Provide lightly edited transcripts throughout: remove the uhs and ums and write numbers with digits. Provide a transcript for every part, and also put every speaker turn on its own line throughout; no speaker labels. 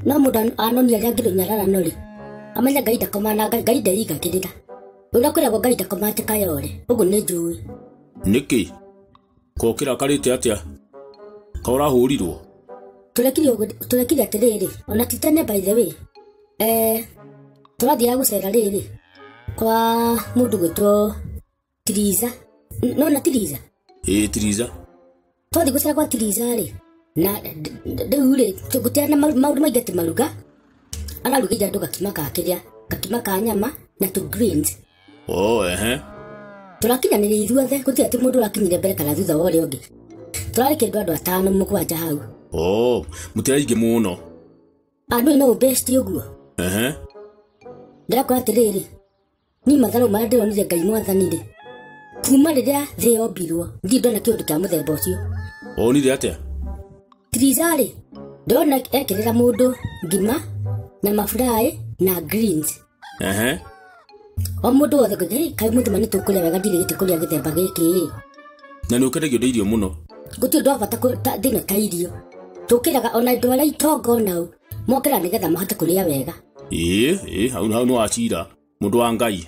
No mũndũ anonia arĩa angĩ rũnyararano rĩ, amenye Ngai ndakoma na Ngai ndeigagĩrĩra. Ũrĩa kwĩragwo Ngai ndakoma atĩ kayore, ũguo nĩ njũĩ.
Nĩkĩ? Ko kĩrakarĩte atĩa? Ka ũrahũrirwo?
Tũrekire ũguo, tũrekire atĩrĩrĩ, ona ti tene by the way. Tũrathiaga gũcera rĩrĩ kwa mũndũ gwĩtwo Tiriza. Nona Tiriza?
Ĩĩ Tiriza.
Twathiĩ gũcera kwa Tiriza rĩ, na rĩu rĩ, gũtirĩ na maũndũ maingĩ atĩ maruga. Ararugĩire andũ gakima ka kĩrĩa, gakima ka nyama na tũ greens.
Oh, ehe.
Tũrakinyanĩria ithuothe, gũtirĩ atĩ mũndũ ũrakinyire mbere kana thutha wa ũrĩa ũngĩ. Tũrarĩ kĩndũ andũ atano mũgwanja hau.
Oh, mũtiraingĩ mũno.
Andũ no best ũguo.
Ehe.
Ndĩrakora atĩrĩrĩ, niĩ matharũ marĩa ndĩronire Ngai mwathani rĩ, kuma rĩrĩa thĩ yombirwo, ndirĩ ndona kĩũndũ kĩa mũthemba ũcio.
Wonire atĩa?
Tiriza rĩ, ndĩrona ekĩrĩra mũndũ ngima na maburaĩ na greens.
Ehe.
O mũndũ wothe ngauga, hey, kaĩ mũndũ ma nĩ tũkũrĩa wega ndirĩ gĩtĩ kũrĩa gĩthemba gĩkĩ.
Na nĩ ũkenagio nĩ irio mũno?
Gũtirĩ ũndũ wa bata thĩna ta irio. Tũkĩraga ona andũ arĩa itonga onao, mokĩraga nĩgetha mahote kũrĩa wega.
Ĩĩ, ĩĩ, hau hau nĩ wacira, mũndũ wa Ngai.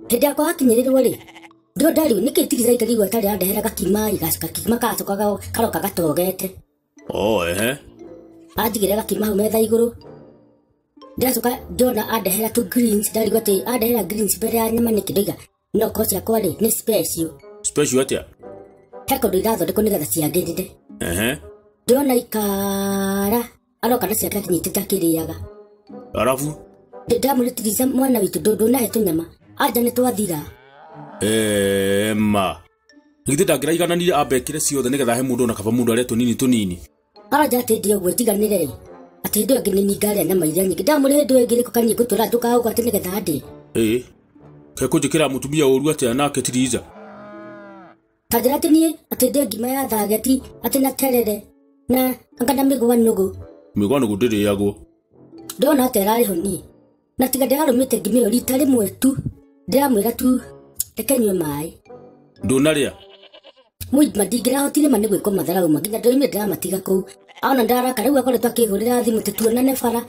Hĩndĩ yakwa hakinyĩrĩrwo rĩ, ndĩrona rĩu nĩkĩ Tiriza aikarĩirwo atarĩ andehera gakima ĩ, gakima gacoka karoka gatogete.
Oh, ehe.
Anjigĩrĩra gakima hau metha igũrũ. Ndĩracoka ndona andehera tũ greens, ndarigwo atĩ andehera greens mbere ya nyama nĩkĩ, ndoiga no korwo ciakwa rĩ nĩ special.
Special atĩa?
He kũndũ irathondekwo nĩgetha ciagĩrĩre.
Ehe.
Ndĩrona ikara aroka na ciake akinyitĩte akĩrĩaga.
Arabu?
Ndamwĩra Tiriza mwana witũ ndũnahe tũnyama. Anja nĩ twathira.
Ma. Githĩ ndangĩraigananire ambe ekĩre ciothe nĩgetha ahe mũndũ ona kaba mũndũ arĩa tũnini tũnini.
Aranja atĩ ndĩ ũguo njiganĩre. Atĩ hĩndĩ ĩyo ĩngĩ nĩ ningarĩa nyama iria nyingĩ. Ndamwĩra hĩndĩ ĩyo ĩngĩ rĩko kaniĩ ngũtũra njũkaga gũkũ atĩ nĩgetha ndĩe.
Ĩĩ. Kaĩ kũnjĩkĩra mũtumia ũru atĩa nake Tiriza?
Ta njĩra atĩ niĩ atĩ ndĩe ngima ya thageti atĩ na terere na anga na mĩgwa nũgũ.
Mĩgwa nũgũ ndĩrĩagwo.
Ndĩrona atĩ ĩrarĩ ho niĩ. Na tiga ndĩrarũmĩte ngima ĩyo rita rĩmwe tu. Ndĩramwĩra tu reke nyue maĩ.
Ndũnarĩa?
Mũima ndingĩrahotire ma nĩ gwĩkwo matharau ma nginya ndĩroimire ndĩramatiga kũu. Ona ndaraka rĩu akoretwo akĩhũrĩra thimũ tũtuonane bara.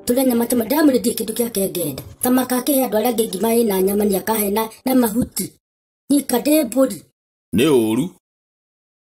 Tũrĩe nyama tũma ndĩramwĩra ndirĩ kĩndũ gĩake ngenda. Ta makakĩhe andũ arĩa angĩ ngima ĩna nyama nĩ akahe na mahuti. Niĩ ka ndĩ mbũri.
Nĩ ũru.